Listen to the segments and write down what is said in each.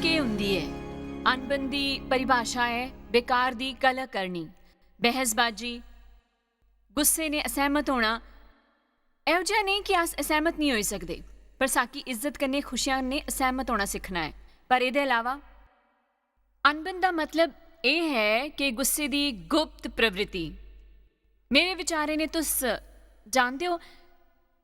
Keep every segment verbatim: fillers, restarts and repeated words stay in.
केह् होंदी ऐ? अनबन दी परिभाशा ऐ बेकार दी कलह करनी, बहसबाजी, गुस्से ने असैह्मत होना। ਇਹੋ ਜਿਹਾ ਨਹੀਂ ਕਿ ਅਸ ਅਸਹਿਮਤ ਨਹੀਂ ਹੋਈ ਸਕਦੇ, ਪਰ ਸਾਕੀ ਇੱਜ਼ਤ ਕਨੇ ਖੁਸ਼ੀਆਂ ਨੇ ਅਸਹਿਮਤ ਹੋਣਾ ਸਿੱਖਣਾ ਹੈ। ਪਰ ਇਹਦੇ ਇਲਾਵਾ ਅਨਬਨ ਦਾ ਮਤਲਬ ਇਹ ਹੈ ਕਿ ਗੁੱਸੇ ਦੀ ਗੁਪਤ ਪ੍ਰਵਿਰਤੀ। ਮੇਰੇ ਵਿਚਾਰੇ ਨੇ, ਤੁਸ ਜਾਣਦੇ ਹੋ,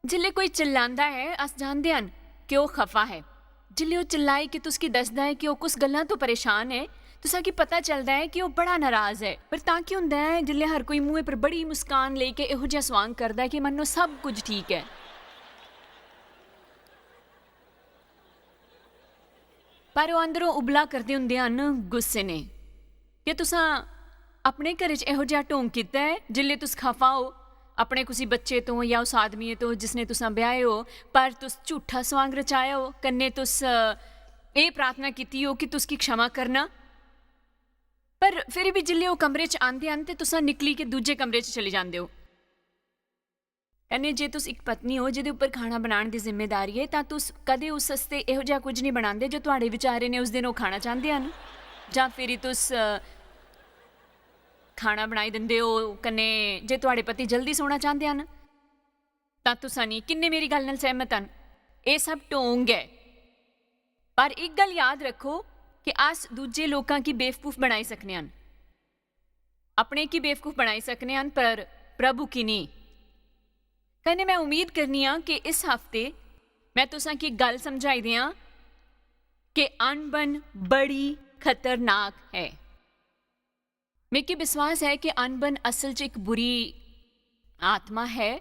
ਜਿੱਲੇ ਕੋਈ ਚਿੱਲਾਂਦਾ ਹੈ, ਅਸ ਜਾਣਦੇ ਹਨ ਕਿ ਉਹ ਖਫਾ ਹੈ। ਜਿੱਲੇ ਉਹ ਚਿੱਲਾਏ ਕਿ ਤੁਸਕੀ ਦੱਸਦਾ ਹੈ ਕਿ ਉਹ ਕੁਸ ਗੱਲਾਂ ਤੋਂ ਪਰੇਸ਼ਾਨ ਹੈ, ਤੁਸਾਂ ਕੀ ਪਤਾ ਚੱਲਦਾ ਹੈ ਕਿ ਉਹ ਬੜਾ ਨਾਰਾਜ਼ ਹੈ। ਪਰ ਤਾਂ ਕੀ ਹੁੰਦਾ ਹੈ, ਜਿੱਲੇ ਹਰ ਕੋਈ ਮੂੰਹ ਪਰ ਬੜੀ ਮੁਸਕਾਨ ਲੈ ਕੇ ਇਹੋ ਜਿਹਾ ਸਵਾਂਗ ਕਰਦਾ ਹੈ ਕਿ ਮੰਨੋ ਸਭ ਕੁਝ ਠੀਕ ਹੈ। ਪਰ ਉਹ ਅੰਦਰੋਂ ਉਬਲਾ ਕਰਦੇ ਹੁੰਦੇ ਹਨ ਗੁੱਸੇ ਨੇ। ਕਿ ਤੁਸਾਂ ਆਪਣੇ ਘਰ 'ਚ ਇਹੋ ਜਿਹਾ ਢੋਂਗ ਕੀਤਾ ਹੈ, ਜਿੱਲੇ ਤੁਸ ਖਫਾ ਹੋ ਆਪਣੇ ਕਿਸੇ ਬੱਚੇ ਤੋਂ ਜਾਂ ਉਸ ਆਦਮੀ ਤੋਂ ਜਿਸਨੇ ਤੁਸਾਂ ਵਿਆਹੇ ਹੋ, ਪਰ ਤੁਸ ਝੂਠਾ ਸਵਾਂਗ ਰਚਾਇਆ ਹੋ, ਕੰਨੇ ਤੁਸ, ਅ, ਇਹ ਪ੍ਰਾਰਥਨਾ ਕੀਤੀ ਹੋ ਕਿ ਤੁਸ ਕੀ ਖਿਮਾ ਕਰਨਾ। ਪਰ ਫਿਰ ਵੀ ਜਿੱਲੇ ਉਹ ਕਮਰੇ 'ਚ ਆਂਦੇ ਹਨ ਤੇ ਤੁਸਾਂ ਨਿਕਲੀ ਕੇ ਦੂਜੇ ਕਮਰੇ 'ਚ ਚਲੇ ਜਾਂਦੇ ਹੋ। ਕਨੇ ਜੇ ਤੁਸ ਇੱਕ ਪਤਨੀ ਹੋ ਜਿਹਦੇ ਉੱਪਰ ਖਾਣਾ ਬਣਾਉਣ ਦੀ ਜ਼ਿੰਮੇਵਾਰੀ ਹੈ, ਤਾਂ ਤੁਸ ਕਦੇ ਉਸ ਵਾਸਤੇ ਇਹੋ ਜਿਹਾ ਕੁਝ ਨਹੀਂ ਬਣਾਉਂਦੇ ਜੋ ਤੁਹਾਡੇ ਵਿਚਾਰੇ ਨੇ ਉਸ ਦਿਨ ਉਹ ਖਾਣਾ ਚਾਹੁੰਦੇ ਹਨ, ਜਾਂ ਫਿਰ ਹੀ ਤੁਸ, ਅ, ਖਾਣਾ ਬਣਾਈ ਦਿੰਦੇ ਹੋ। ਕਨੇ ਜੇ ਤੁਹਾਡੇ ਪਤੀ ਜਲਦੀ ਸੋਣਾ ਚਾਹੁੰਦੇ ਹਨ, ਤਾਂ ਤੁਸਾਂ ਨਹੀਂ। ਕਿੰਨੇ ਮੇਰੀ ਗੱਲ ਨਾਲ ਸਹਿਮਤ ਹਨ? ਇਹ ਸਭ ਢੋਂਗ ਹੈ। ਪਰ ਇੱਕ ਗੱਲ ਯਾਦ ਰੱਖੋ ਕਿ ਅਸ ਦੂਜੇ ਲੋਕਾਂ ਕੀ ਬੇਵਕੂਫ ਬਣਾਈ ਸਕਨੇ ਹਨ, ਆਪਣੇ ਕੀ ਬੇਵਕੂਫ ਬਣਾਈ ਸਕਨੇ ਹਨ, ਪਰ ਪ੍ਰਭੂ ਕੀ ਨਹੀਂ। ਕਨੇ ਮੈਂ ਉਮੀਦ ਕਰਨੀ ਆ ਕਿ ਇਸ ਹਫਤੇ ਮੈਂ ਤੁਸਾਂ ਕੀ ਗੱਲ ਸਮਝਾਈ ਦਿਆਂ ਕਿ ਅਣਬਣ ਬੜੀ ਖਤਰਨਾਕ ਹੈ। ਮੇਕੀ ਵਿਸ਼ਵਾਸ ਹੈ ਕਿ ਅਣਬਣ ਅਸਲ 'ਚ ਇੱਕ ਬੁਰੀ ਆਤਮਾ ਹੈ,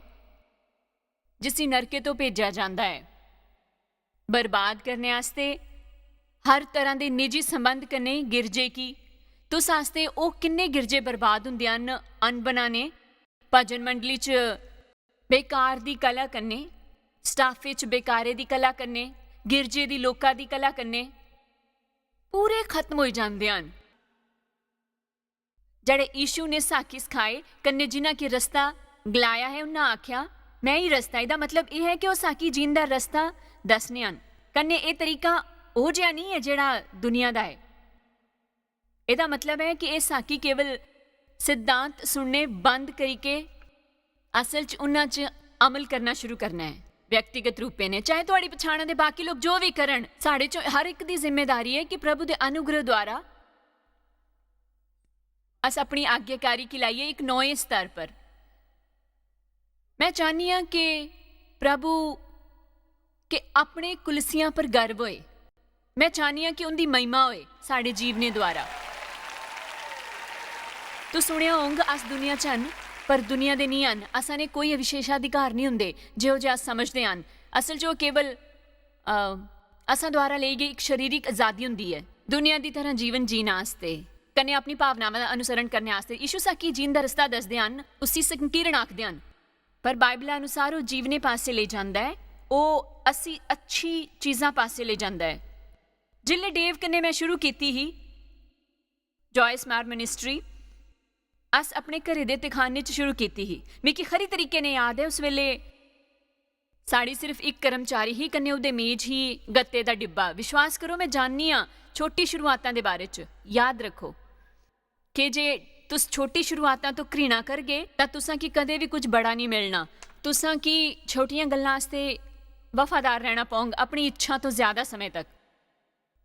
ਜਿਸ ਨੂੰ ਨਰਕੇ ਤੋਂ ਭੇਜਿਆ ਜਾਂਦਾ ਹੈ ਬਰਬਾਦ ਕਰਨੇ ਵਾਸਤੇ। ਹਰ ਤਰ੍ਹਾਂ ਦੇ ਨਿੱਜੀ ਸੰਬੰਧ ਕਨੇ, ਗਿਰਜੇ ਕੀ, ਤੁਸ ਆਸਤੇ ਉਹ ਕਿੰਨੇ ਗਿਰਜੇ ਬਰਬਾਦ ਹੁੰਦੇ ਹਨ ਅਣਬਣਾਂ ਨੇ। ਭਜਨ ਮੰਡਲੀ 'ਚ ਬੇਕਾਰ ਦੀ ਕਲਾ ਕਨੇ, ਸਟਾਫ ਵਿੱਚ ਬੇਕਾਰੇ ਦੀ ਕਲਾ ਕਨੇ, ਗਿਰਜੇ ਦੀ ਲੋਕਾਂ ਦੀ ਕਲਾ ਕਨੇ, ਪੂਰੇ ਖਤਮ ਹੋਈ ਜਾਂਦੇ ਹਨ। ਜਿਹੜੇ ਯੀਸ਼ੂ ਨੇ ਸਾਖੀ ਸਿਖਾਏ, ਕਨੇ ਜਿਨ੍ਹਾਂ ਕੀ ਰਸਤਾ ਗਲਾਇਆ ਹੈ, ਉਹਨਾਂ ਆਖਿਆ, "ਮੈਂ ਹੀ ਰਸਤਾ।" ਇਹਦਾ ਮਤਲਬ ਇਹ ਹੈ ਕਿ ਉਹ ਸਾਖੀ ਜੀਣ ਦਾ ਰਸਤਾ ਦੱਸਨੇ ਹਨ। ਕਨੇ ਇਹ ਤਰੀਕਾ ਉਹ ਜਿਹਾ ਨਹੀਂ ਹੈ ਜਿਹੜਾ ਦੁਨੀਆ ਦਾ ਹੈ। ਇਹਦਾ ਮਤਲਬ ਹੈ ਕਿ ਇਹ ਸਾਖੀ ਕੇਵਲ ਸਿਧਾਂਤ ਸੁਣਨੇ ਬੰਦ ਕਰੀ ਕੇ ਅਸਲ 'ਚ ਉਹਨਾਂ 'ਚ ਅਮਲ ਕਰਨਾ ਸ਼ੁਰੂ ਕਰਨਾ ਹੈ। ਵਿਅਕਤੀਗਤ ਰੂਪੇ ਨੇ, ਚਾਹੇ ਤੁਹਾਡੀ ਪਛਾਣਾਂ ਦੇ ਬਾਕੀ ਲੋਕ ਜੋ ਵੀ ਕਰਨ, ਸਾਡੇ 'ਚੋਂ ਹਰ ਇੱਕ ਦੀ ਜ਼ਿੰਮੇਵਾਰੀ ਹੈ ਕਿ ਪ੍ਰਭੂ ਦੇ ਅਨੁਗ੍ਰਹ ਦੁਆਰਾ ਅਸ ਆਪਣੀ ਆਗਿਆਕਾਰੀ ਕੀ ਲਾਈਏ ਇੱਕ ਨਵੇਂ ਸਤਰ ਪਰ। ਮੈਂ ਚਾਹਨੀ ਹਾਂ ਕਿ ਪ੍ਰਭੂ ਕਿ ਆਪਣੇ ਕੁਲਸੀਆਂ ਪਰ ਗਰਵ ਹੋਏ। ਮੈਂ ਚਾਹਨੀ ਹਾਂ ਕਿ ਉਹਦੀ ਮਹਿਮਾ ਹੋਏ ਸਾਡੇ ਜੀਵਨੇ ਦੁਆਰਾ। ਤੂੰ ਸੁਣਿਆ ਹੋਊਗਾ, ਅਸ ਦੁਨੀਆ 'ਚ ਹਨ, ਪਰ ਦੁਨੀਆ ਦੇ ਨਹੀਂ ਹਨ। ਅਸਾਂ ਨੇ ਕੋਈ ਵਿਸ਼ੇਸ਼ਾਧਿਕਾਰ ਨਹੀਂ ਹੁੰਦੇ ਜਿਹੋ ਜਿਹਾ ਅਸ ਸਮਝਦੇ ਹਨ। ਅਸਲ 'ਚ ਉਹ ਕੇਵਲ, ਅ, ਅਸਾਂ ਦੁਆਰਾ ਲਈ ਗਈ ਇੱਕ ਸਰੀਰਿਕ ਆਜ਼ਾਦੀ ਹੁੰਦੀ ਹੈ ਦੁਨੀਆ ਦੀ ਤਰ੍ਹਾਂ ਜੀਵਨ ਜੀਣ ਆਸਤੇ, ਕਨੇ ਆਪਣੀ ਭਾਵਨਾਵਾਂ ਦਾ ਅਨੁਸਰਣ ਕਰਨੇ ਆਸਤੇ। ਯੀਸ਼ੂ ਸਾਕੀ ਜੀਣ ਦਾ ਰਸਤਾ ਦੱਸਦੇ ਹਨ, ਉਸੀ ਸੰਕੀਰਣ ਆਖਦੇ ਹਨ, ਪਰ ਬਾਈਬਲ ਅਨੁਸਾਰ ਉਹ ਜੀਵਨੇ ਪਾਸੇ ਲੈ ਜਾਂਦਾ ਹੈ, ਉਹ ਅਸੀਂ ਅੱਛੀ ਚੀਜ਼ਾਂ ਪਾਸੇ ਲੈ ਜਾਂਦਾ ਹੈ। ਜਿੱਲੇ ਡੇਵ ਕਨੇ ਮੈਂ ਸ਼ੁਰੂ ਕੀਤੀ ਹੀ ਜੋਇਸ ਮਾਰ ਮਿਨਿਸਟਰੀ, ਅਸ ਆਪਣੇ ਘਰੇ ਦੇ ਤਖਾਨੇ 'ਚ ਸ਼ੁਰੂ ਕੀਤੀ ਹੀ। ਮੇਕੀ ਖਰੀ ਤਰੀਕੇ ਨੇ ਯਾਦ ਹੈ, ਉਸ ਵੇਲੇ ਸਾੜੀ ਸਿਰਫ ਇੱਕ ਕਰਮਚਾਰੀ ਹੀ, ਕਨੇ ਉਹਦੇ ਮੇਜ਼ ਹੀ ਗੱਤੇ ਦਾ ਡਿੱਬਾ। ਵਿਸ਼ਵਾਸ ਕਰੋ, ਮੈਂ ਜਾਣਨੀ ਆ ਛੋਟੀ ਸ਼ੁਰੂਆਤਾਂ ਦੇ ਬਾਰੇ 'ਚ। ਯਾਦ ਰੱਖੋ ਕਿ ਜੇ ਤੁਸ ਛੋਟੀ ਸ਼ੁਰੂਆਤਾਂ ਤੋਂ ਘ੍ਰਿਣਾ ਕਰਗੇ, ਤਾਂ ਤੁਸਾਂ ਕੀ ਕਦੇ ਵੀ ਕੁਝ ਬੜਾ ਨਹੀਂ ਮਿਲਣਾ। ਤੁਸਾਂ ਕੀ ਛੋਟੀਆਂ ਗੱਲਾਂ ਵਾਸਤੇ ਵਫਾਦਾਰ ਰਹਿਣਾ ਪਉਂਗ, ਆਪਣੀ ਇੱਛਾ ਤੋਂ ਜ਼ਿਆਦਾ ਸਮੇਂ ਤੱਕ,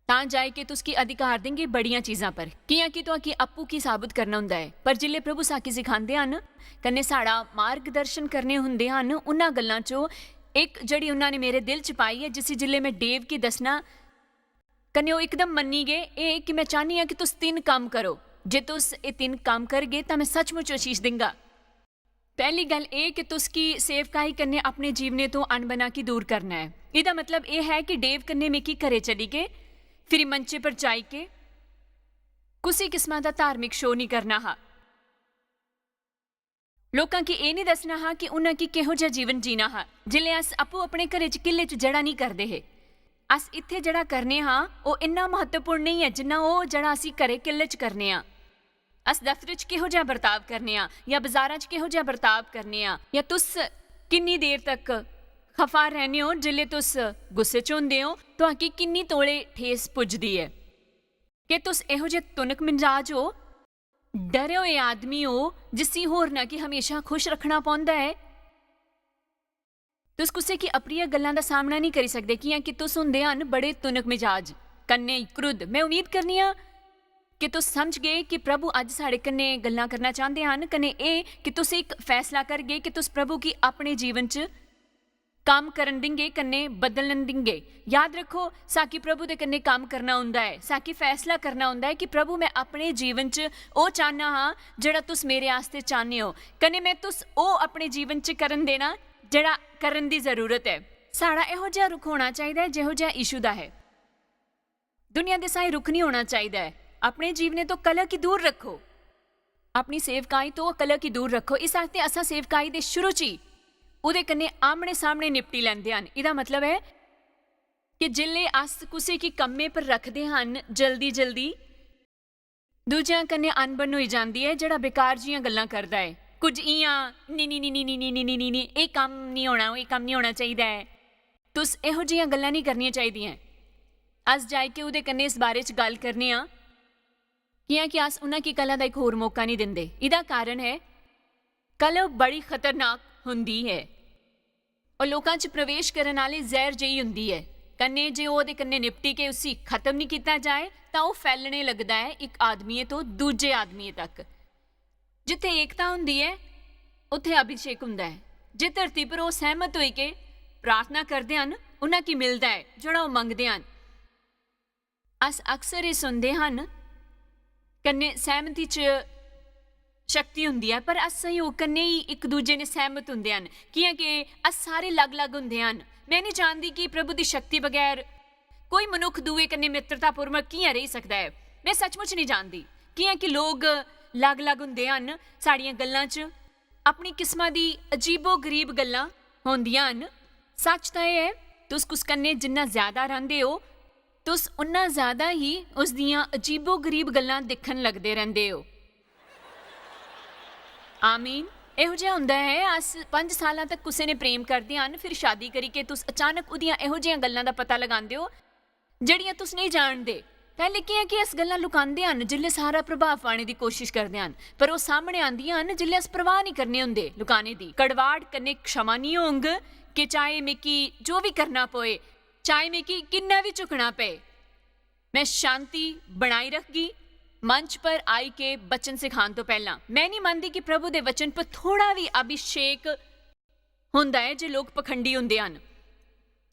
ਤਾਂ ਜਾਏ ਕਿ ਤੁਸ ਕੀ ਅਧਿਕਾਰ ਦੇਂਗੇ ਬੜੀਆਂ ਚੀਜ਼ਾਂ ਪਰ। ਕਿਆਂ ਕਿ ਤੋਂ ਕੀ ਆਪੂ ਕੀ ਸਾਬਤ ਕਰਨਾ ਹੁੰਦਾ ਹੈ, ਪਰ ਜਿੱਲੇ ਪ੍ਰਭੂ ਸਾਕੀ ਸਿਖਾਉਂਦੇ ਹਨ, ਕਨੇ ਸਾੜਾ ਮਾਰਗਦਰਸ਼ਨ ਕਰਨੇ ਹੁੰਦੇ ਹਨ, ਉਹਨਾਂ ਗੱਲਾਂ 'ਚੋਂ ਇੱਕ ਜਿਹੜੀ ਉਹਨਾਂ ਨੇ ਮੇਰੇ ਦਿਲ 'ਚ ਪਾਈ ਹੈ, ਜਿਸ ਜਿੱਲੇ ਮੈਂ ਡੇਵ ਕੀ ਦੱਸਣਾ, ਕਨੇ ਉਹ ਇੱਕਦਮ ਮੰਨੀ ਗਏ, ਇਹ ਕਿ ਮੈਂ ਚਾਹਨੀ ਹਾਂ ਕਿ ਤੁਸੀਂ ਤਿੰਨ ਕੰਮ ਕਰੋ। ਜੇ ਤੁਸੀਂ ਇਹ ਤਿੰਨ ਕੰਮ ਕਰਗੇ, ਤਾਂ ਮੈਂ ਸੱਚਮੁੱਚ ਆਸ਼ੀਸ਼ ਦਿੰਗਾ। ਪਹਿਲੀ ਗੱਲ ਇਹ ਕਿ ਤੁਸੀਂ ਕੀ ਸੇਵਕਾਈ ਕਰਨੇ ਆਪਣੇ ਜੀਵਨੇ ਤੋਂ ਅਣਬਣਾ ਕੀ ਦੂਰ ਕਰਨਾ ਹੈ। ਇਹਦਾ ਮਤਲਬ ਇਹ ਹੈ ਕਿ ਡੇਵ ਕਰਨੇ ਮੇਂ ਕੀ ਘਰੇ ਚਲੀ ਗਏ, ਫਿਰ ਮੰਚੇ ਪਰ ਜਾਈ ਕੇ ਕੁਸੀ ਕਿਸਮਾਂ ਦਾ ਧਾਰਮਿਕ ਸ਼ੋਅ ਨਹੀਂ ਕਰਨਾ ਹਾ। ਲੋਕਾਂ ਕੀ ਇਹ ਨਹੀਂ ਦੱਸਣਾ ਹਾ ਕਿ ਉਹਨਾਂ ਕੀ ਕਿਹੋ ਜਿਹਾ ਜੀਵਨ ਜੀਣਾ ਹਾ। ਜਿੱਲੇ ਅਸ ਆਪੋ ਆਪਣੇ ਘਰੇ ਚ ਕਿੱਲੇ ਚ ਜੜਾ ਨਹੀਂ ਕਰਦੇ ਹੈ, ਅਸ ਇੱਥੇ ਜੜਾ ਕਰਨੇ ਹਾਂ, ਉਹ ਇੰਨਾ ਮਹੱਤਵਪੂਰਨ ਨਹੀਂ ਹੈ ਜਿੰਨਾ ਉਹ ਜੜਾ ਅਸੀਂ ਘਰੇ ਕਿੱਲੇ ਚ ਕਰਨੇ ਆ। ਅਸ ਦਫ਼ਤਰ ਚ ਕਿਹੋ ਜਿਹਾ ਬਰਤਾਵ ਕਰਨੇ ਆ, ਜਾਂ ਬਾਜ਼ਾਰਾਂ ਚ ਕਿਹੋ ਜਿਹਾ ਬਰਤਾਵ ਕਰਨੇ ਆ, ਜਾਂ ਤੁਸ ਕਿੰਨੀ ਦੇਰ ਤੱਕ ਖਫਾ ਰਹਿੰਦੇ ਹੋ, ਜਿੱਲੇ ਤੁਸ ਗੁੱਸੇ ਚ ਹੁੰਦੇ ਹੋ, ਤੁਹਾਡੀ ਕਿੰਨੀ ਤੋਲੇ ਠੇਸ ਪੁੱਜਦੀ ਹੈ। क्या तुस एहो जे तुनक मिजाज ओ, डरे होए आदमी ओ, जिसी होरना गी हमेशा खुश रखना पौंदा ऐ? तुस कुसै गी अप्रिय गल्लां दा सामना नेईं करी सकदे, कि'यां कि तुस होंदे हन बड़े तुनक मिजाज कन्नै क्रुद्ध। में उम्मीद करनी आं कि तुस समझगे कि प्रभु अज्ज साढ़े कन्नै गल्लां करना चांह्दे हन, कन्नै एह् कि तुस इक फैसला करगे कि तुस प्रभु गी अपने जीवन च कम्म करन दिंगे, कन्नै बदलन दिंगे। याद रक्खो, साकी प्रभु दे कन्नै कम्म करना होंदा ऐ, साकी फैसला करना होंदा ऐ कि प्रभु, में अपने जीवन च ओह् चाह्न्ना हां जेह्ड़ा तुस मेरे आस्तै चाह्न्ने ओ, कन्नै में तुस ओह् अपने जीवन च करन देना जेह्ड़ा करन दी जरूरत ऐ। साढ़ा एहो जेहा रुख होना चाहिदा ऐ जेहो जेहा यीशु दा ऐ। दुनिया दे साई रुख नहीं होना चाहिदा ऐ। अपने जीवने तो कलह की दूर रखो। अपनी सेवकाई तो कलह की दूर रखो। इस आस्तै असां सेवकाई दे शुरू च ही ओह्दे कन्नै आमने सामने निपटी लैंदे हन। एह्दा मतलब ऐ कि जिसलै अस कुसै गी कम्मै पर रखदे हन जल्दी जल्दी, दूजियां कन्नै अनबन होई जांदी ऐ, जेह्ड़ा बेकार जियां गल्लां करदा ऐ। कुछ इयां, "नी, नी, नी, नी, नी, नी, नी, नी, नी, नी, एह् कम्म निं होना, एह् कम्म निं होना चाहिदा ऐ।" तुस एहो जियां गल्लां निं करनियां चाहिदियां। अस जाई के ओह्दे कन्नै इस बारे च गल्ल करने आं, कि'यां कि अस उ'नें गी कला दा इक होर मौका निं दिंदे। एह्दा कारण ऐ, कलह बड़ी खतरनाक होंदी ऐ। ओह् लोकां च प्रवेश करन आह्ले जैह्र जेही होंदी ऐ, कन्नै जे ओह् ओह्दे कन्नै निपटी के उसी खत्म निं कीता जाए, तां ओह् फैलने लगदा ऐ इक आदमिये तो दूजे आदमिये तक। जित्थै एकता होंदी ऐ, उत्थै अभिषेक होंदा ऐ। जे धरती पर ओह् सैह्मत होई के प्रार्थना करदे हन, उ'नें गी मिलदा ऐ जेह्ड़ा ओह् मंगदे हन। अस अक्सर एह् सुनदे हन, कन्नै सैह्मती च शक्ति होंदी ऐ, पर अस संयोग कन्नै ही इक दूजे ने सैह्मत होंदे हन, कि'यां कि अस सारे अलग-अलग होंदे हन। में निं जानदी कि प्रभु दी शक्ति बगैर कोई मनुक्ख दूए कन्नै मित्रतापूर्वक कि'यां रेही सकदा ऐ। में सचमुच निं जानदी, कि'यां कि लोक अलग-अलग होंदे हन, साढ़ियां गल्लां च अपनी किस्मा दी अजीबो-गरीब गल्लां होंदियां हन। सच तां एह् ऐ, तुस कुस कन्नै जिन्ना ज्यादा रैंह्दे ओ, तुस उन्ना ज्यादा ही उस दियां अजीबो-गरीब गल्लां दिक्खन लगदे रैंह्दे ओ। आमीन। एहो जेहा होंदा ऐ, अस पंज सालां तक कुसै ने प्रेम करदे हन, फिर शादी करी के तुस अचानक उदियां एहो जेहियां गल्लां दा पता लगांदे ओ, जेह्ड़ियां तुस नेईं जानदे। पैह्लें कि'यां कि अस गल्लां लुकांदे हन, जिसलै सारा प्रभाव पाने दी कोशश करदे हन, पर ओह् सामनै आंदियां हन, जिसलै अस परवाह नेईं करने होंदे लुकाने दी। कड़वाहट कन्नै क्षमा निं होंग कि चाहे मिगी जो बी करना पवे, चाहे मिगी किन्ना बी झुकना पए, में शांति बनाई रखगी। मंच पर आई के वचन सिखान तो पैह्लां, में निं मनदी कि प्रभु दे वचन पर थोड़ा बी अभिषेक होंदा ऐ जे लोक पखंडी होंदे हन।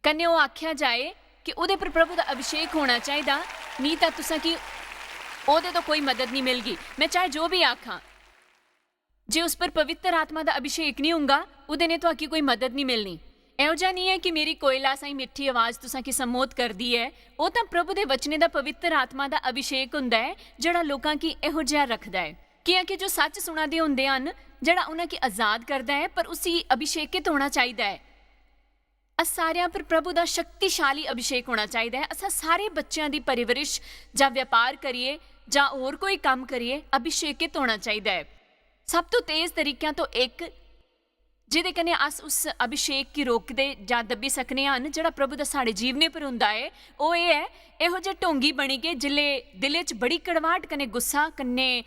कन्नै ओह् आखेआ जाए कि ओह्दे पर प्रभु दा अभिषेक होना चाहिदा, नेईं तां तुसां गी ओह्दे तो कोई मदद निं मिलगी। में चाहे जो बी आखां, जे उस पर पवित्र आत्मा दा अभिषेक निं होंगा, ओह्दे ने तुआकी कोई मदद निं मिलनी। एहो जेहा निं ऐ कि मेरी कोयला साहीं मिट्ठी आवाज तुसां गी संबोध करदी ऐ। ओह् तां प्रभु दे वचने दा, पवित्र आत्मा दा अभिषेक होंदा ऐ, जेह्ड़ा लोकां गी एहो जेहा रखदा ऐ। कि'यां कि जो सच सुना दे होंदे हन, जेह्ड़ा उ'नें गी आजाद करदा ऐ, पर उसी अभिषेकित होना चाहिदा ऐ। अस सारेआं पर प्रभु दा शक्तिशाली अभिषेक होना चाहिदा ऐ। असां सारे बच्चेआं दी परवरिश, जां व्यापार करियै, जां होर कोई कम्म करियै अभिषेकित होना चाहिदा ऐ। सब तो तेज तरीकेआं तो इक, जेह्दे कन्नै अस उस अभिषेक गी रोकदे जां दब्बी सकने आं, जेह्ड़ा प्रभु दा साढ़े जीवने पर होंदा ऐ, ओह् एह् ऐ, एहो जेह् ढोंगी बनी गे, जिसलै दिलै च बड़ी कड़वाहट कन्नै, गुस्सा कन्नै,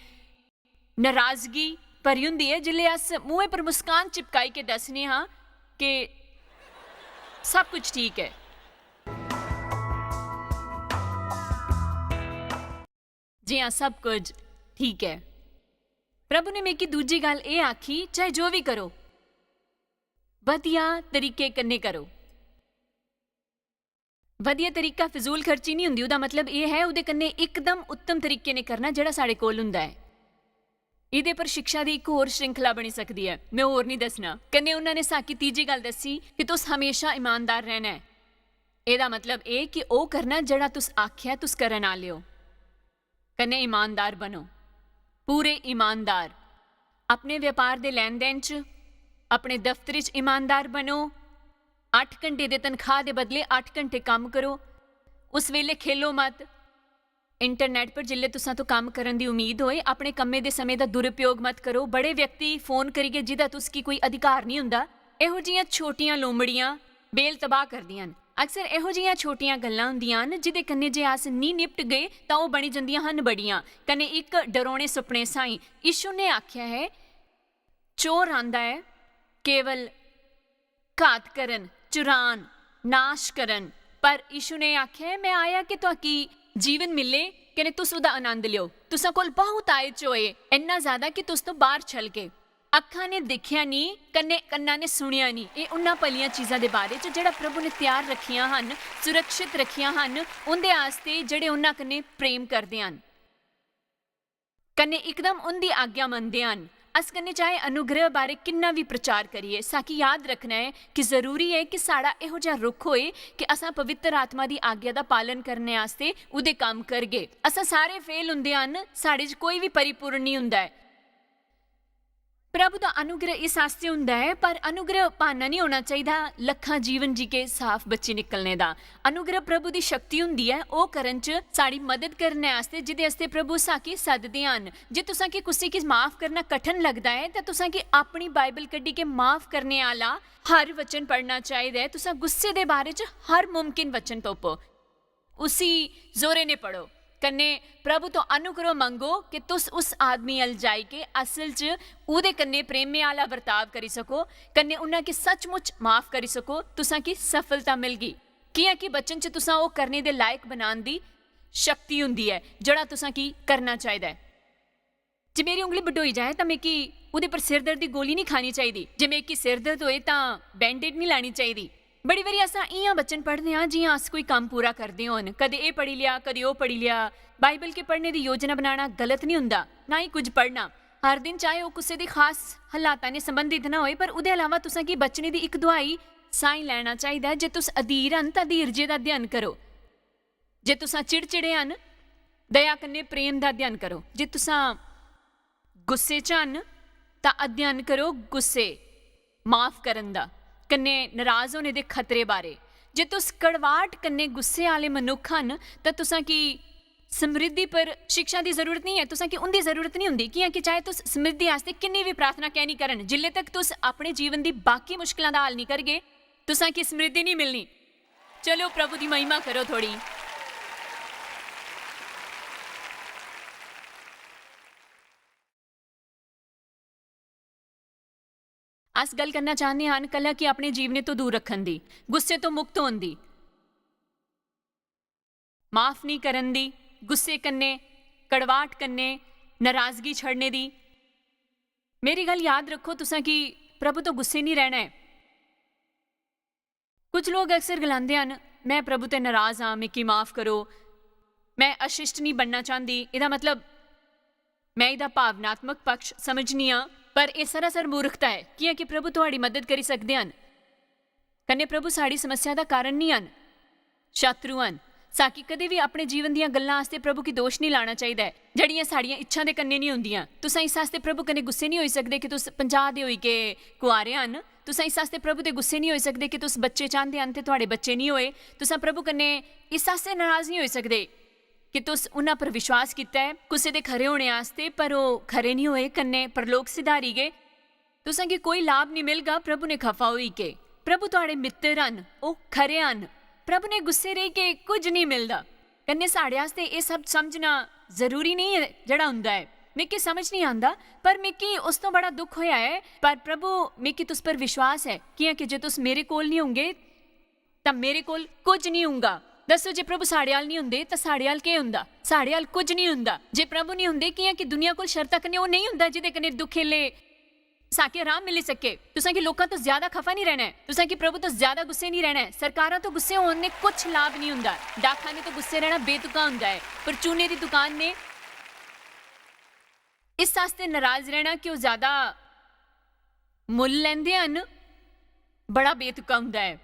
नाराजगी भरी होंदी ऐ, जिसलै अस मुंहै पर मुस्कान चिपकाई के दस्सने आं कि सब कुछ ठीक ऐ। जी हां, सब कुछ ठीक ऐ। प्रभु ने मिगी दूजी गल्ल एह् आखी, चाहे जो बी करो, बधिया तरीके कन्नै करो। बधिया तरीका फिजूल खर्ची निं हुंदी। ओह्दा मतलब एह् ऐ, ओह्दे कन्नै इकदम उत्तम तरीके नै करना, जेह्ड़ा साढ़े कोल हुंदा ऐ। एह्दे पर शिक्षा दी इक होर श्रृंखला बनी सकदी ऐ, में होर निं दस्सना। कन्नै उन्हां ने साकी तीजी गल्ल दस्सी कि तुस हमेशा ईमानदार रैह्ना ऐ। एह्दा मतलब एह् कि ओह् करना जेह्ड़ा तुस आखेआ तुस करन आह्ले ओ। कन्नै ईमानदार बनो, पूरे ईमानदार। अपने व्यापार दे लैन-देन च, अपने दफ्तरै च ईमानदार बनो। अट्ठ घंटे दे तनखाह् दे बदले अट्ठ घंटे कम्म करो। उस बेल्लै खेलो मत। इंटरनेट पर जिसलै तुसां तो कम्म करन दी उम्मीद होए, अपने कम्मै दे समें दा दुरुपयोग मत करो। बड़े व्यक्ति फोन करियै, जिदा तुस गी कोई अधिकार निं हुंदा, एहो जियां छोटियां लोमड़ियां बेल तबाह करदियां न। अक्सर एहो जिहियां छोटियां गल्लां होंदियां न, जिदे कन्नै जे अस नी निपट गए, तां ओह् बनी जंदियां हन बड़ियां, कन्नै इक डरौने सुपने साहीं। यीशु ने आखेआ ऐ, "चोर आंदा ऐ, केवल घात करन, चुरान, नाश करन, पर यीशु ने आखेआ ऐ, 'मैं आया कि तुआकी जीवन मिले, कन्नै तुस ओह्दा आनंद लेओ।' तुसां कोल बहुत आए चोए, इन्ना ज्यादा कि तुस तो बाहर छलके। अक्खां ने दिक्खेआ नी, कन्नै कन्नां ने सुनेआ नी, एह् उन्हां भलियां चीजां दे बारे च जेह्ड़ा प्रभु ने त्यार रक्खियां हन, सुरक्षित रक्खियां हन, उंदे आस्तै जेह्ड़े उन्हां कन्नै प्रेम करदे हन, कन्नै इकदम उंदी आज्ञा मनदे हन। अस कन्नै चाहे अनुग्रह बारे किन्ना भी प्रचार करिए, साकी याद रखना ऐ कि जरूरी ऐ कि साढ़ा एहो जेहा रुख होए कि असां पवित्र आत्मा दी आज्ञा दा पालन करने आस्तै उदे कम्म करगे। असां सारे फेल हुंदे हन, साढ़े च कोई भी परिपूर्ण नहीं हुंदा ऐ। प्रभु दा अनुग्रह इस आस्तै हुंदा ऐ, पर अनुग्रह भाना नहीं होना चाहिदा, लक्खां जीवन जी के साफ बच्चे निकलने दा। अनुग्रह प्रभु दी शक्ति हुंदी ऐ, ओह् करन च साढ़ी मदद करने आस्तै, जिदे आस्तै प्रभु साकी सददे हन। जे तुसां की कुसै गी माफ करना कठन लगदा ऐ, तां तुसां की अपनी बाइबल कड्ढी के माफ करने आह्ला हर वचन पढ़ना चाहिदा ऐ। तुसां गुस्से दे बारे च हर मुमकिन वचन तोपो, उसी जोरे ने पढ़ो, कन्नै प्रभु तो अनुग्रह मंगो कि तुस उस आदमी अल जाई के असल च उदे कन्नै प्रेमे आह्ला बर्ताव करी सको, कन्नै उन्हां की सचमुच माफ करी सको, तुसां की सफलता मिलगी। कियां कि वचन च तुसां ओह् करने दे लायक बनान दी शक्ति हुंदी ऐ, जेह्ड़ा तुसां की करना चाहिदा ऐ। जे मेरी उंगली बडोई जाए, तां मिगी उदे पर सिरदर्द दी गोली नहीं खानी चाहिदी। जे मिगी सिरदर्द होए, तां बैंडेड नहीं लानी चाहिदी। बड़ी बारी असां इयां वचन पढ़दे आं, जियां अस कोई कम्म पूरा करदे होन। कदे एह् पढ़ी लेआ, कदे ओह् पढ़ी लेआ। बाइबल के पढ़ने दी योजना बनाना गलत नहीं हुंदा, ना ही कुछ पढ़ना। हर दिन, चाहे ओह् कुसै दी खास हालातां ने संबंधित ना होए, पर उदे अलावा तुसां की बचने दी इक दुआई साई लैना चाहिदा ऐ। जे तुस अधीर हन, तां धीरजे दा अध्ययन करो। जे तुसां चिड़चिड़े हन, दया कन्नै प्रेम दा अध्ययन करो। जे तुसां गुस्से च हन, तां अध्ययन करो गुस्से, माफ करन दा, कन्नै नराज होने दे खतरे बारे। जे तुस कड़वाहट कन्नै गुस्से आह्ले मनुक्ख हन, तां तुसां की समृद्धि पर शिक्षा दी जरूरत नहीं ऐ, तुसां की उंदी जरूरत नहीं हुंदी, कियां कि चाहे तुस समृद्धि आस्तै किन्नी भी प्रार्थना कैं नहीं करन, जिल्ले तक तुस अपने जीवन दी बाकी मुश्किलां दा हल नहीं करगे, तुसां की समृद्धि नहीं मिलनी। चलो, प्रभु दी महिमा करो थोड़ी। अस गल्ल करना चाहने हन कलह की अपने जीवने तो दूर रखन दी, गुस्से तो मुक्त होन दी, माफ नहीं करन दी, गुस्से कन्नै, कड़वाहट कन्नै, नाराजगी छड़ने दी। मेरी गल्ल याद रखो, तुसां की प्रभु तो गुस्से नहीं रहना ऐ। कुछ लोग अक्सर गलांदे हन, "मैं प्रभु ते नाराज आं, मिगी माफ करो, मैं अशिष्ट नहीं बनना चाहंदी।" एह्दा मतलब, मैं एह्दा भावनात्मक पक्ष समझनी आं, पर एह् सरासर मूर्खता ऐ, कियां कि प्रभु थुआड़ी मदद करी सकदे हन। कन्नै प्रभु साढ़ी समस्या दा कारण नहीं हन, शत्रु हन। साकी कदें भी अपने जीवन दियां गल्लां आस्तै प्रभु गी दोश नहीं लाना चाहिदा ऐ, जेह्ड़ियां साढ़ियां इच्छां दे कन्नै नहीं होंदियां। तुसां इस आस्तै प्रभु कन्नै गुस्से नहीं होई सकदे कि तुस पंजाह् दे होई गे कुआरे हन। तुसां इस आस्तै प्रभु दे गुस्से नहीं होई सकदे कि तुस बच्चे चांह्दे हन ते थुआड़े बच्चे नहीं होए। तुसां प्रभु कन्नै इस आस्तै नाराज नहीं होई सकदे कि तुस उन्हां पर विश्वास कीता ऐ कुसै दे खरे होने आस्तै, पर ओह् खरे नहीं होए, कन्नै परलोक सिधारी गे। तुसां गी कोई लाभ नहीं मिलगा प्रभु ने खफा होई के। प्रभु थुआड़े मित्तर हन, ओह् खरे हन। प्रभु ने गुस्से रेही के कुछ नहीं मिलदा। कन्नै साढ़े आस्तै एह् सब समझना जरूरी नहीं ऐ जेह्ड़ा हुंदा ऐ। मिगी समझ नहीं आंदा, पर मिगी उस तो बड़ा दुख होया ऐ। पर प्रभु, मिगी तुस पर विश्वास ऐ, कियां कि जे तुस मेरे कोल नहीं होंगे, तां मेरे कोल कुछ नहीं होंगा। दस्सो, जे प्रभु साढ़े आल नहीं हुंदे, तां साढ़े आल केह् हुंदा? साढ़े आल कुछ नहीं हुंदा। जे प्रभु नहीं हुंदे, कियां कि दुनिया कोल शर्तां कन्नै ओह् नहीं हुंदा, जिदे कन्नै दुखेले साके आराम मिली सके। तुसां गी लोकां तो ज्यादा खफा नहीं रहना ऐ, तुसां गी प्रभु तो ज्यादा गुस्से नहीं रहना ऐ। सरकारां तो गुस्से होने कुछ लाभ नहीं हुंदा, डाकखाने तो गुस्से रहना बेतुका हुंदा ऐ, परचूने दी दुकान ने इस आस्तै नाराज रहना कि ओह् ज्यादा मुल्ल लैंदे हन, बड़ा बेतुका हुंदा ऐ।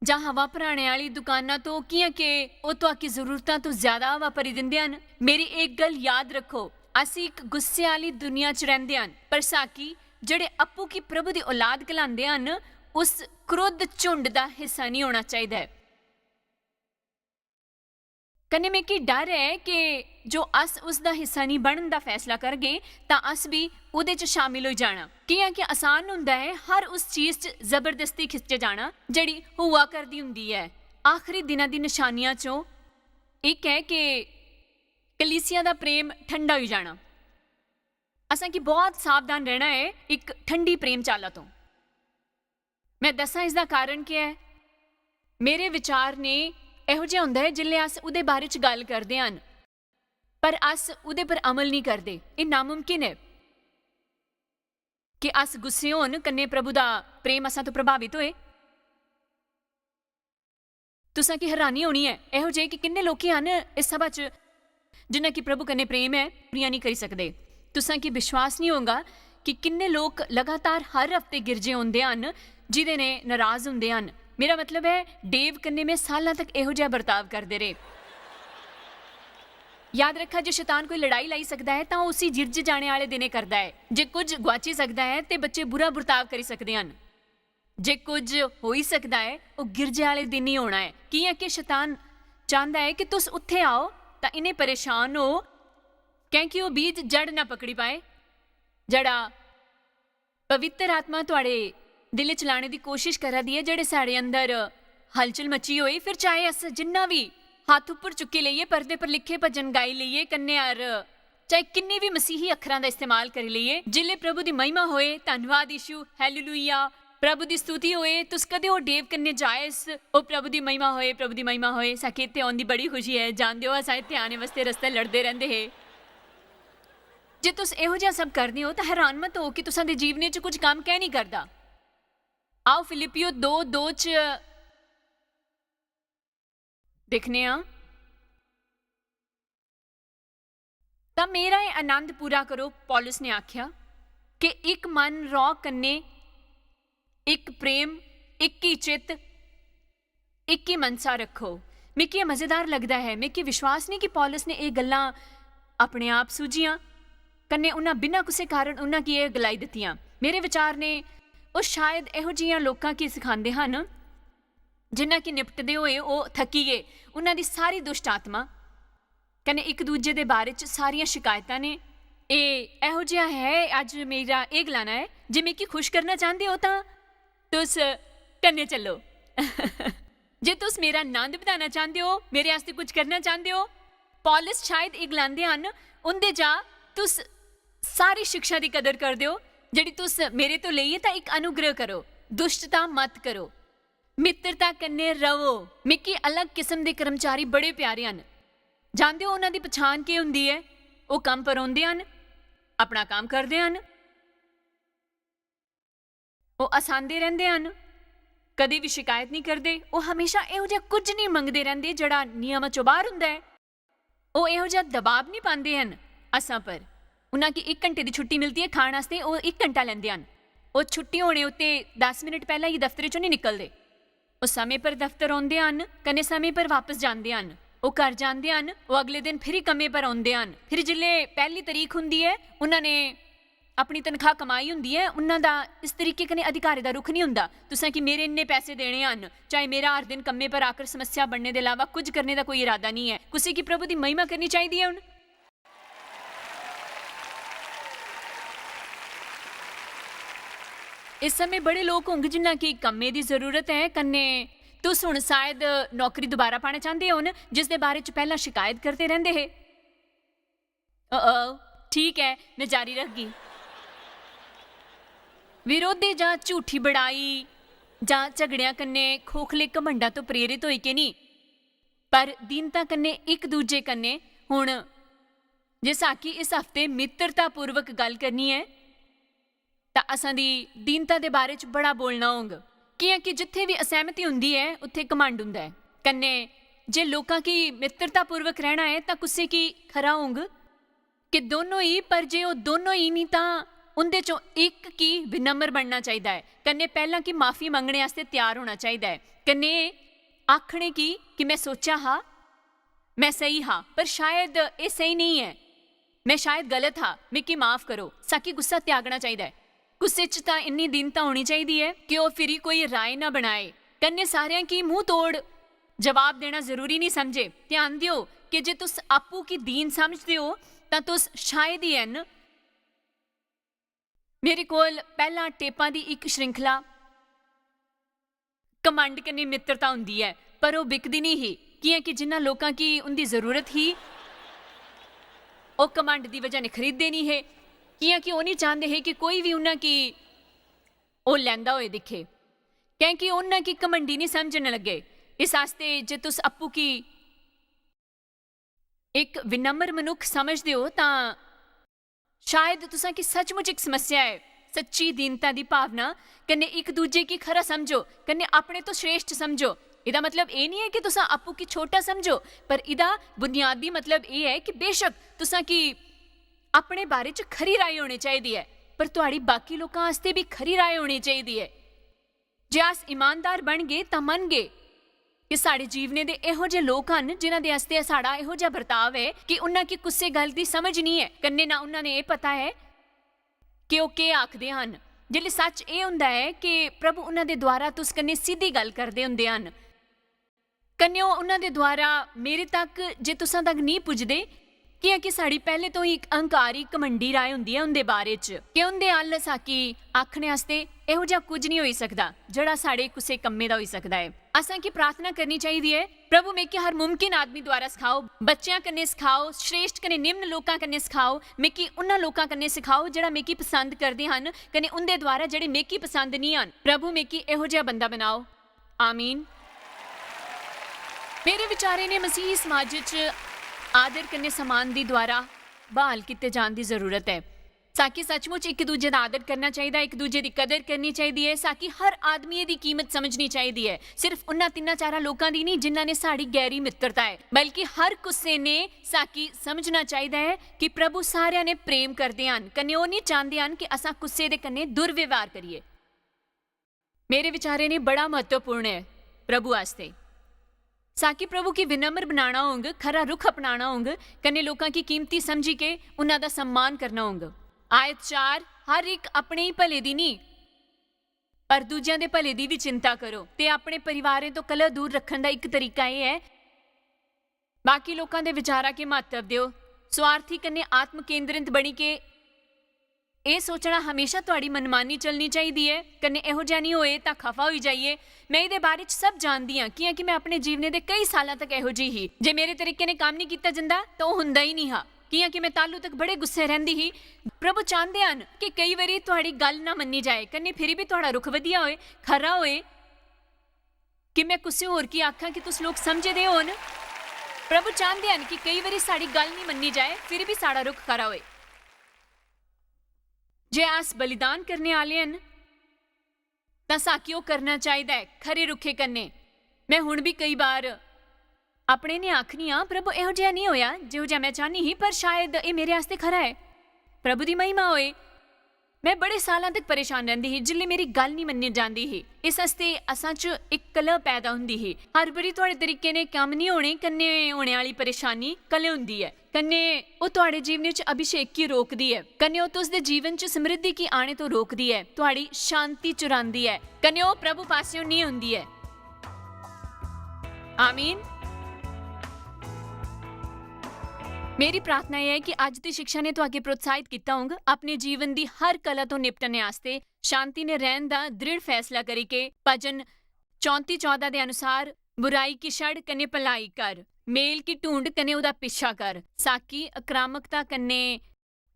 जां हवा भराने आह्ली दुकाना तो, कियां के ओह् तुआकी जरूरतां तो ज्यादा हवा भरी दिंदे हन। मेरी इक गल्ल याद रक्खो, अस इक गुस्से आह्ली दुनिया च रैंह्दे हन, पर साकी जेह्ड़े अप्पू गी प्रभु दी औलाद गलांदे हन, उस क्रोध झुंड दा हिस्सा निं होना चाहिदा ऐ। कन्नै मिगी डर ऐ कि जो अस उसदा हिस्सा नेईं बनन दा फैसला करगे, तां अस बी ओह्दे च शामिल होई जाना। कि'यां कि आसान होंदा ऐ हर उस चीज च जबरदस्ती खिच्चे जाना, जेह्ड़ी होआ करदी होंदी ऐ। आखरी दिनां दी नशानियां चों इक ऐ कि कलीसिया दा प्रेम ठंडा होई जाना। असें गी बहुत सावधान रैह्ना ऐ इक ठंडी प्रेम चाला तों। मैं दस्सां इसदा कारण केह् ऐ। मेरे विचार ने एहो जेहा होंदा ऐ जिसलै अस उ'दे बारे च गल्ल करदे हन, पर अस उ'दे पर अमल नेईं करदे। एह् नामुमकिन ऐ कि अस गुस्से होन कन्नै प्रभु दा प्रेम असां तो प्रभावित होए। तुसां की हैरानी होनी ऐ, एहो जेह् कि किन्ने लोकी हन इस सभा च जिन्ना कि प्रभु कन्नै प्रेम ऐ, पूरियां नेईं करी सकदे। तुसां की विश्वास नेईं होगा कि किन्ने लोक लगातार हर हफ्ते गिरजे औंदे हन, जिदे ने नाराज होंदे हन। मेरा मतलब ऐ, डेव कन्नै में सालां तक एहो जेहा बर्ताव करदे रेह्। याद रखा, जे शैतान कोई लड़ाई लाई सकदा ऐ, तां ओह् उसी गिरज जाने आह्ले दिनें करदा ऐ। जे कुछ गुआची सकदा ऐ, ते बच्चे बुरा बर्ताव करी सकदे हन। जे कुछ होई सकदा ऐ, ओह् गिरजे आह्ले दिन ही होना ऐ। कि'यां कि शैतान चांह्दा ऐ कि तुस उत्थै आओ, तां इ'नें परेशान हो, कैंह् कि ओह् बीज जड़ ना पकड़ी पाए, जेह्ड़ा पवित्र आत्मा तुआढ़े दिलै च लाने दी कोशश करा दी ऐ, जेह्ड़े साढ़े अंदर हलचल मची होई। फिर चाहे अस जिन्ना बी हत्थ उप्पर चुक्की लेइयै, पर्दे पर लिखे भजन गाई लेइयै, कन्नै हर चाहे किन्नी बी मसीही अक्खरां दा इस्तेमाल करी लेइयै, जिसलै प्रभु दी महिमा होए, धन्नवाद यीशु, हालेलुया, प्रभु दी स्तुति होए, तुस कदें ओह् डेव कन्नै जाए, ओह् प्रभु दी महिमा होए, प्रभु दी महिमा होए, साके इत्थै औन दी बड़ी खुशी ऐ। जानदे ओ, असां इत्थै आने वास्तै रस्ते लड़दे रैंह्दे हे। जे तुस एहो जेहा सब करदे ओ, तां हैरान मत हो कि तुसां दे जीवने च कुछ कम्म कैं नेईं करदा। आओ, फिलिप्पियो दो दो च दिक्खने आं। तां मेरा एह् आनंद पूरा करो, पौलुस ने आखेआ, कि इक मन रौह् कन्नै, इक प्रेम, इक ही चित्त, इक ही मनसा रक्खो। मिगी एह् मजेदार लगदा ऐ, मिगी विश्वास नेईं कि पौलुस ने एह् गल्लां अपने आप सूझियां, कन्नै उन्हां बिना कुसै कारण उन्हां गी एह् गलाई दित्तियां। मेरे विचार ने ओह् शायद एहो जिहियां लोकां गी सखांदे हन, जिन्हां गी निपटदे होए ओह् थक्की गे। उन्हां दी सारी दुष्ट आत्मा कन्नै इक दूजे दे बारे च सारियां शिकायतां ने। एह् एहो जेहा ऐ, अज्ज मेरा एह् गलाना ऐ, जे मिगी खुश करना चांह्दे ओ तां तुस कन्नै चलो। जे तुस मेरा नंद बधाना चांह्दे ओ, मेरे आस्तै कुछ करना चांह्दे ओ, पौलुस शायद एह् गलांदे हन, उं'दे चा तुस सारी शिक्षा दी कदर करदे ओ, जेह्ड़ी तुस मेरे तो लेई ऐ, तां इक अनुग्रह करो, दुष्टता मत करो, मित्रता कन्नै रवो। मिगी अलग किस्म दे कर्मचारी बड़े प्यारे हन। जानदे ओ उन्हां दी पछान केह् होंदी ऐ? ओह् कम्म पर औंदे हन, अपना कम्म करदे हन, ओह् हसांदे रैंह्दे हन, कदें बी शिकायत नेईं करदे। ओह् म्हेशां एहो जेहा कुछ नेईं मंगदे रैंह्दे जेह्ड़ा नियमां चों बाह्र होंदा ऐ। ओह् एहो जेहा दबाव नेईं पांदे हन असां पर। उन्हां गी इक घंटे दी छुट्टी मिलदी ऐ खान आस्तै, ओह् इक घंटा लैंदे हन। ओह् छुट्टी होने उत्ते दस मिनट पैह्लें गै दफ्तरै चों नेईं निकलदे। ओह् समें पर दफ्तर औंदे हन, कन्नै समें पर वापस जांदे हन। ओह् घर जांदे हन, ओह् अगले दिन फिरी कम्मै पर औंदे हन। फिर जिसलै पैह्ली तरीक हुंदी ऐ, उन्हां ने अपनी तनखाह् कमाई हुंदी ऐ, उन्हां दा इस तरीके कन्नै अधिकारै दा रुख नेईं हुंदा। तुसें कि मेरे इन्ने पैसे देने हन, चाहे मेरा हर दिन कम्मै पर आकर समस्या बनने दे इलावा कुछ करने दा कोई इरादा नेईं ऐ। कुसै गी प्रभु दी महिमा करनी चाहिदी ऐ हुन? इस समें बड़े लोक होंग जिन्हां गी कम्मै दी जरूरत ऐ, कन्नै तुस हुन शायद नौकरी दोबारा पाना चांह्दे होन, जिसदे बारे च पैह्लां शिकायत करदे रैंह्दे हे। ओ, ठीक ऐ, में जारी रखगी। विरोधें जां झूठी बड़ाई जां झगड़ेआं कन्नै खोखले घमंडां तो प्रेरित होई के निं, पर दीनता कन्नै इक दूजे कन्नै हुन, जे साकी इस हफ्ते मित्रतापूर्वक गल्ल करनी ऐ, तां असां दी दीनता दे बारे च बड़ा बोलना होंग। कि'यां कि जित्थै बी असैह्मति हुंदी ऐ, उत्थै घमंड हुंदा ऐ। कन्नै जे लोकां गी मित्रतापूर्वक रैह्ना ऐ, तां कुसै गी खरा होंग कि दोनों ही, पर जे ओह् दोनों ही निं, तां उं'दे चों इक गी विनम्र बनना चाहिदा ऐ। कन्नै पैह्लां कि माफी मंगने आस्तै त्यार होना चाहिदा ऐ। कन्नै आखने गी कि में सोचेआ हा, में स्हेई हा, पर शायद एह् स्हेई नेईं ऐ। में शायद गलत हा, मिगी माफ करो। साकी गुस्सा त्यागना चाहिदा ऐ। गुस्से च तां इन्नी दीनता होनी चाहिदी ऐ कि ओह् फिरी कोई राय ना बनाए। कन्नै सारेआं गी मूंह तोड़ जवाब देना जरूरी नेईं समझे। ध्यान देओ, कि जे तुस आपूं गी दीन समझदे ओ, तां तुस शायद ही हैन। मेरे कोल पैह्लां टेपां दी इक श्रृंखला घमंड कन्नै मित्रता होंदी ऐ, पर ओह् बिकदी निं ही, कि'यां कि जिन्ना लोकां गी उं'दी जरूरत ही, ओह् घमंड दी बजह नै खरीददे निं हे, कि'यां कि ओह् निं चांह्दे हे कि कोई बी उ'नें गी ओह् लैंदा होए दिक्खे, कैंह् कि उ'नें गी घमंडी निं समझन लग्गे। इस आस्तै जे तुस आपूं गी इक विनम्र मनुक्ख समझदे ओ, तां शायद तुसां गी सचमुच इक समस्या ऐ। सच्ची दीनता दी भावना कन्नै इक दूजे गी खरा समझो, कन्नै अपने तो श्रेष्ठ समझो। एह्दा मतलब एह् निं ऐ कि तुसां आपूं गी छोटा समझो, पर एह्दा बुनियादी मतलब एह् ऐ कि बेशक तुसां गी अपने बारे च खरी राय होनी चाहिदी ऐ, पर तुआढ़ी बाकी लोकां आस्तै बी खरी राय होनी चाहिदी ऐ। जे अस ईमानदार बनगे, तां मनगे कि साढ़े जीवने दे एहो जे लोक हन, जिन्हां दे आस्तै साढ़ा एहो जेहा बर्ताव ऐ कि उन्हां गी कुसै गल्ल दी समझ निं ऐ, कन्नै ना उन्हां ने एह् पता ऐ कि ओह् केह् आखदे हन। जिसलै सच्च एह् होंदा ऐ कि प्रभु उन्हां दे द्वारा तुस कन्नै सिद्धी गल्ल करदे होंदे हन, कन्नै ओह् उन्हां दे द्वारा मेरे तक, जे तुसां तक निं पुजदे, कि'यां कि साढ़ी पैह्ले तो ही इक अहंकारी, घमंडी राय होंदी ऐ उं'दे बारे च, कि उं'दे अल्ल साकी आखने आस्तै एहो जेहा कुछ निं होई सकदा, जेह्ड़ा साढ़े कुसै कम्मै दा होई सकदा ऐ। असां गी प्रार्थना करनी चाहिदी ऐ, "प्रभु, मिगी हर मुमकिन आदमी द्वारा सखाओ, बच्चेआं कन्नै सखाओ, श्रेष्ठ कन्नै निम्न लोकां कन्नै सखाओ, मिगी उन्हां लोकां कन्नै सखाओ, जेह्ड़ा मिगी पसंद करदे हन, कन्नै उं'दे द्वारा जेह्ड़े मिगी पसंद निं हन। प्रभु, मिगी एहो जेहा बंदा बनाओ।" आमीन। मेरे विचारे ने मसीही समाज च आदर कन्नै सम्मान दी द्वारा बहाल कीते जान दी जरूरत ऐ। साकी सचमुच इक दूजे दा आदर करना चाहिदा, इक दूजे दी कदर करनी चाहिदी ऐ। साकी हर आदमिये दी कीमत समझनी चाहिदी ऐ, सिर्फ उन्ना तिन्ना चारा लोकां दी नहीं, जिन्ना ने साड़ी गैरी मित्रता ऐ, बल्कि हर कुसै ने साकी समझना चाहिदा ऐ कि प्रभु सारेआं ने प्रेम करदे हन, कन्नै ओह् निं चांह्दे हन कि असां कुसै दे कन्नै दुर्व्यवहार करिए। मेरे विचारे ने बड़ा महत्वपूर्ण ऐ प्रभु आस्तै। साकी प्रभु गी विनम्र बनाना होंग, खरा रुख अपनाना होंग, कन्नै लोकां गी कीमती समझी के उन्हां दा सम्मान करना होंग। आयत चार, हर इक अपने ही भले दी नहीं, पर दूजियां दे भले दी भी चिंता करो। ते अपने परिवारें तो कलह दूर रखन दा इक तरीका एह् ऐ, बाकी लोकां दे विचारा के म्हत्तव देओ। स्वार्थी कन्नै आत्म केंद्रित बनी के एह् सोचना हमेशा तुआड़ी मनमानी चलनी चाहिदी ऐ, कन्नै एहो जेहा निं होए तां खफा होई जाइए। में एह्दे बारे च सब जानदी आं, कि'यां कि में अपने जीवने दे केई सालां तक एहो जेही ही। जे मेरे तरीके ने कम्म निं कीता जंदा, तां ओह् हुंदा ई निं हा, कि'यां कि में तालू तक बड़े गुस्से रैंह्दी ही। प्रभु चांह्दे हन कि केई बारी तुआड़ी गल्ल ना मन्नी जाए, कन्नै फिरी बी तुआड़ा रुख बधिया होए, खरा होए, कि में कुसै होर गी आखां कि तुस लोक समझे दे होन। प्रभु चांह्दे हन कि केई बारी साड़ी गल्ल निं मन्नी जाए, फिर बी साड़ा रुख खरा होए। जे अस बलिदान करने आह्ले हन, तां साकी ओह् करना चाहिदा ऐ खरे रुखे कन्नै। में हुन बी केई बार अपने ने आखनी आं, "प्रभु, एहो जेहा निं होया जेहो जेहा में चाह्न्नी ही, पर शायद एह् मेरे आस्तै खरा ऐ।" प्रभु दी महिमा होए। में बड़े सालां तक परेशान रैंह्दी ही, जिसलै मेरी गल्ल निं मन्नी जांदी ही। इस आस्तै असां च इक कलह पैदा होंदी ही। हर बारी थुआढ़े तरीके ने कम्म निं होने कन्नै होने आह्ली परेशानी कलह होंदी ऐ। कन्नै ओह् थुआढ़े जीवनै च अभिषेक गी रोकदी ऐ। कन्नै ओह् तुस दे जीवन च समृद्धि गी आने तो रोकदी ऐ, थुआढ़ी शांति चुरांदी ऐ। कन्नै ओह् प्रभु पासेओ नेईं होंदी ऐ। आमीन। मेरी प्रार्थना एह् ऐ कि अज्ज दी शिक्षा ने तुहाके प्रोत्साहित कीता होंग, अपने जीवन दी हर कला तो निपटने आस्तै शांति ने रैहन दा दृढ़ फैसला करी के भजन चौंती चौदां दे अनुसार बुराई की छड़ कन्नै भलाई कर, मेल की ढूंढ कन्नै ओह्दा पिच्छा कर। साकी आक्रामकता कन्नै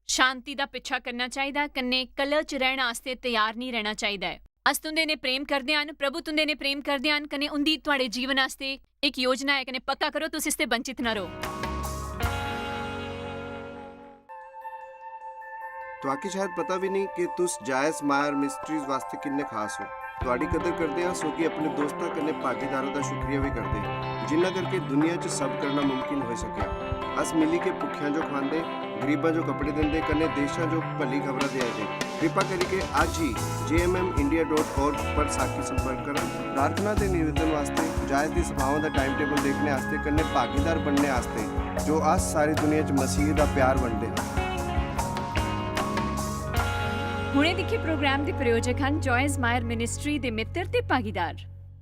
शांति दा पिच्छा करना चाहिदा, कन्नै कलह च रैहना आस्तै तैयार नेईं रैहना चाहिदा ऐ। अस तुंदे ने प्रेम करदे हन, प्रभु तुंदे ने प्रेम करदे हन, कन्नै उंदी थुआड़े जीवन आस्तै इक योजना ऐ, कन्नै पक्का करो तुस इसते वंचित न रहो। तुआकी शायद पता भी नहीं कि तुस जायस मायर मिस्ट्रीज वास्ते किन्ने खास हो। तुआडी कदर करदे आं, सोगी अपने दोस्तां कन्नै भागीदारां दा शुक्रिया भी करदे आं, जिन्ना करके दुनिया च सब करना मुमकिन होई सकेआ। अस मिली के भुक्खेआं जो खवांदे, गरीबां जो कपड़े दिंदे, कन्नै देशां जो भली खबरां देआ दे। कृपा करी के अज्ज ही J M M India dot org पर साकी संपर्क करन। प्रार्थना ते निवेदन वास्ते, जायस दी सभाओं दा टाइम टेबल देखने आस्ते, कन्नै भागीदार बनने आस्ते, जो अस सारी दुनिया च मसीह दा प्यार बंडदे हां। हुणे दिक्खे प्रोग्राम दे प्रायोजक हन जॉयस मायर मिनिस्ट्री दे मित्र ते भागीदार।